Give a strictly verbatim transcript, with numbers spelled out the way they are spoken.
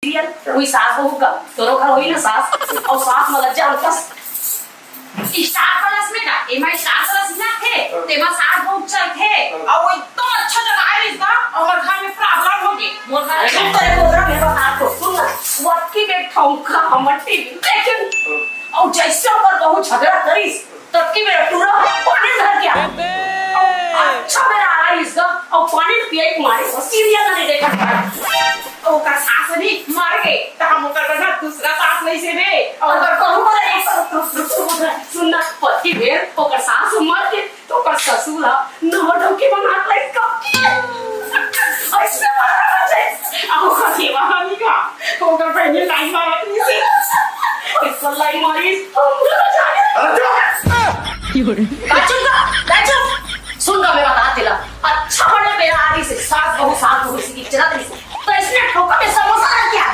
Serial, वही सास बहू का, तोरो घर होही ना सास, अउ सास मन ला जानथस। स्टार प्लस में ना, एमा स्टार प्लस ना थे, तेमा सास बहू चलथे, अउ वो एकदम अच्छा जगह आय रिहिस ना, अउ हमर घर में प्रॉब्लम हो गे, मोर घर में। अरे, तेरे को जरा मैं बता तो, सुन ना, वो अतकी बेर ठौंका हमर टीवी देखे, अउ जइसे ओकर बहू झगड़ा करिस, ततकी बेर टूरा पानी धर के आ। अच्छा बेरा आय रिहिस गा, अउ पानी पिए के मारे वो सीरियल नहीं देखत पाए। अउ ओकर सास भी मर गे, त हम ओकर बर ना दूसरा सास नहीं से बे। अउ ओकर कहूँ पर एक सुन ना, पतकी बेर ओकर सास मर गे, त ओकर ससुर ह नवा डौकी बना के लइस का। अइसे मारा जाए, अउ ओकर सेवा हमी का, ओकर बहिनी लाई मारत नहीं से। अइसे लाई मारिस, हम जाने। अरे, चुप!